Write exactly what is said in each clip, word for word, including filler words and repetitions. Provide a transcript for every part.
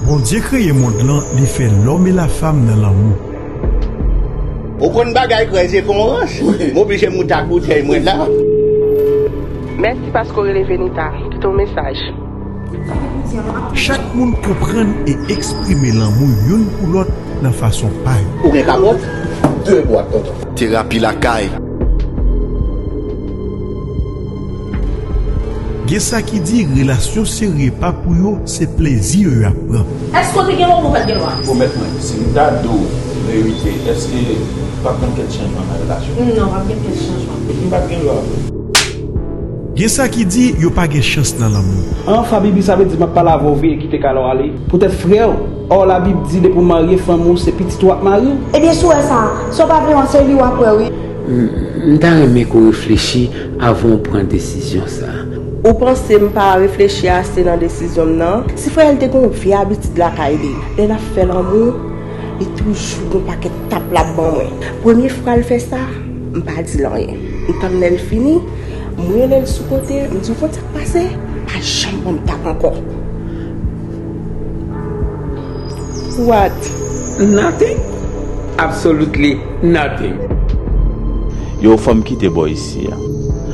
Bondye kreye mond lan, li fè lòm e lafam nan lanmou. Ou konn bagay krèze kon rans? M oblije moute ak boutèy mwen la. Mèsi paske w rele Venita. Kite yon mesaj. Chak moun konprann e eksprime lanmou youn pou lòt nan fason pa yo. Ou gen kapòt? De bwat, tonton. Terapi lakay. Gen sa ki di relasyon serye pa pou yo, se plezi yo y ap pran. Èske w te gen lwa oubyen w pa t gen lwa? Pwomèt mwen, si m ta di w verite, èske p ap gen kèk chanjman nan relasyon? Non, p ap gen kèk chanjman. Epi m pa t gen lwa vre. Gen sa ki di yo pa gen chans nan lanmou. An, Fabibi, sa vle di m ap pale avè w veye kite kale w ale? Poutèt frè w, ò, Labib di depi w marye fanm ou, se pitit ou w ap mare? Ebyen, si w wè sa, si w pa vle wè, se li w ap wè, wi. M, m ta renmen ke w reflechi avan w pran desizyon sa a. Ou panse m pa reflechi ase nan desizyon m nan? Si frè l te gen yon vye abitid lakay li, lè n ap fè lanmou, li toujou gen yon pakèt tap l ap ban mwen. Premye fwa l fè sa, m pa di l anyen. M tann lè l fini, m rele l sou kote, m di w konn sa k pase, pa janm ban m tap ankò. What? Nothing? Absolutely nothing. Yo, fò m kite bò isi a.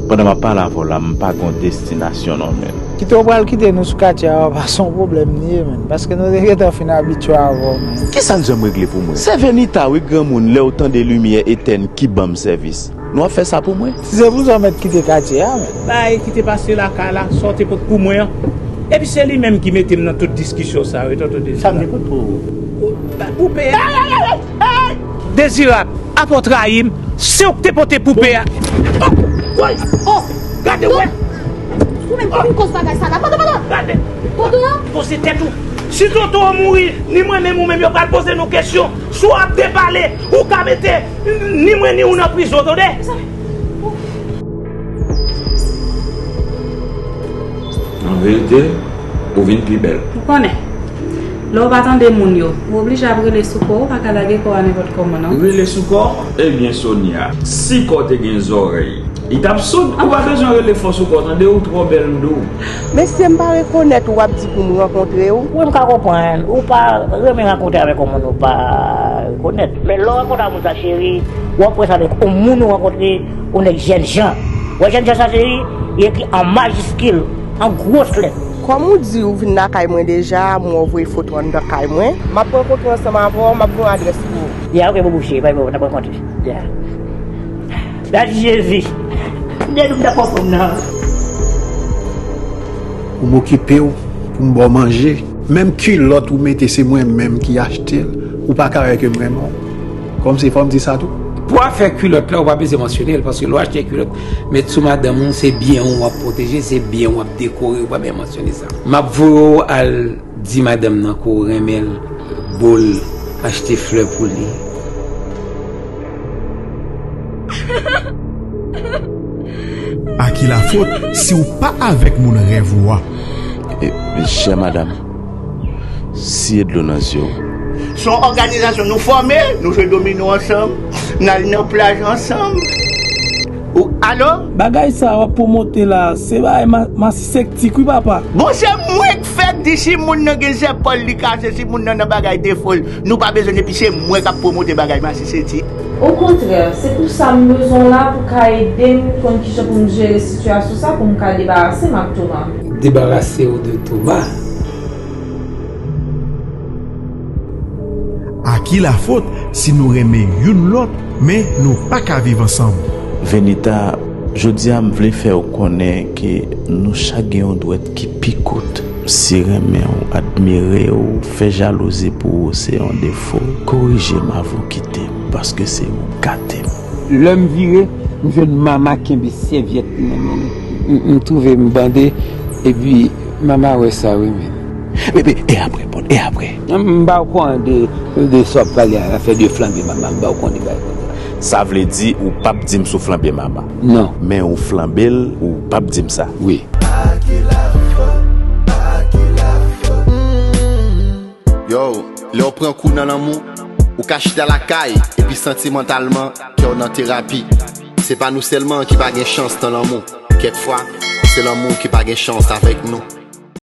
Pandan m ap pale avè w la, m pa gon destinasyon non, menn. Kite w pral kite nou sou katye a, pa se yon pwoblèm li ye, menn. Paske nou te gentan fin abitye avè w, menn. Kisa n janm regle pou mwen? Se Venita wi granmoun, lè w tande limyè etèn ki ban m sèvis. Nou ap fè sa pou mwen? Si se pou sa w mèt kite katye a, menn. Bagay ki te pase lakay la, sa w te pot pou mwen an. Epi se li menm ki mete m nan tout diskisyon sa yo, tonton Dezirab. Sa m te pot pou ou? Pou, pou peye. Dezirab, apa w trayi m? Se ou k te pote poupe a. Oh, woy! Oh, gade wè! Ou menm ki vin koz bagay sa la. Tonton, tonton! Gade! Tonton! Poze tèt ou. Si tonton an mouri, ni mwen menm ou menm yo pral poze nou kesyon. Si w ap depale, ou ka mete ni mwen ni ou nan prizon, tande? An verite, ou vin pi bèl. Ou konnen, lè w pa tande moun yo, ou oblije ap rele sou kò w, ou pa ka lage kò a nenpòt kòman non. Rele sou kò? Ebyen Sonia, si kò te gen zòrèy, li t ap soud. Ou pa bezwen rele fò sou kò, tande, ou twò bèl, m di w. Mesye, m pa rekonèt ou, w ap di pou m rankontre w. Wi, m ka konprann. Ou pa renmen rankontre avèk yon moun ou pa rekonèt. Men lè w rankontre ak moun sa, cheri, w ap wè sa avèk yon moun ou rankontre, yon nèg jènjan. Ou wè jènjan sa, cheri, li ekri an majiskil, an gwos lèt. Kòm ou di ou vin lakay mwen deja, m wè w voye foto anndan kay mwen. M ap rankontre ansanm avè w, m ap voye adrès pou ou. Ya, ok, boubouche, pa gen pwoblèm, n ap rankontre. Ya. Mèsi Jezi. M te di w m t ap pran fanm nan. Pou m okipe w, pou m ba w manje. Menm kilòt ou mete, se mwen menm ki achte l. Ou pa ka wè ke m renmen w. Kòmsi fò m di sa tou? Pou afè kilòt la, ou pa bezwen mansyone l, paske lè w achte kilòt, met sou madanm ou, se byen w w ap pwoteje, se byen w w ap dekore, ou pa bezwen mansyone sa. M ap voye w al di madanm nan ke w renmen l, ba l achte flè pou li. A ki lafòt si w pa avèk moun rèv ou a? E, chè madanm, siye dlo nan zye w. Se yon òganizasyon nou fòme, nou jwe domino ansanm, n al nan plaj ansanm. Ou, alo? Bagay sa w ap pwomote la, se bagay ma-, masisèktik wi papa. Bon, se mwen k fèk di si moun nan gen zèpòl li kase, si moun nan nan bagay defo l, nou pa bezwen, epi se mwen k ap pwomote bagay masisèktik. Okontrè, se pou sa m bezwen w la pou w ka ede m konn kijan pou m jere sitiyasyon sa pou m ka debarase m ak Thomas. Debarase w de Thomas? A ki lafòt si nou renmen youn lòt, men nou pa ka viv ansanm? Venita, jodi a m vle fè w konnen ke nou chak gen yon dwèt ki pi kout. Si renmen w, admire w, fè jalouzi pou ou se yon defo, korije m avan w kite m, paske se ou k gate m. Lè m vire, m jwenn Mama kenbe sèvyèt li nan men li. M, m twouve m bande, epi Mama wè sa wi, men. Bebe, e apre, bon, e apre? M, m pa okouran de, de sa w ap pale a, afè de flanbe Mama, m pa okouran de bagay konsa. Sa vle di ou p ap di m si w flanbe Mama? Non. Men ou flanbe l, ou p ap di m sa? Wi. Yo, lè w pran kou nan lanmou, ou ka chita lakay epi santimantalman kè w nan terapi. Se pa nou sèlman ki pa gen chans nan lanmou. Kèk fwa, se lanmou ki pa gen chans avèk nou.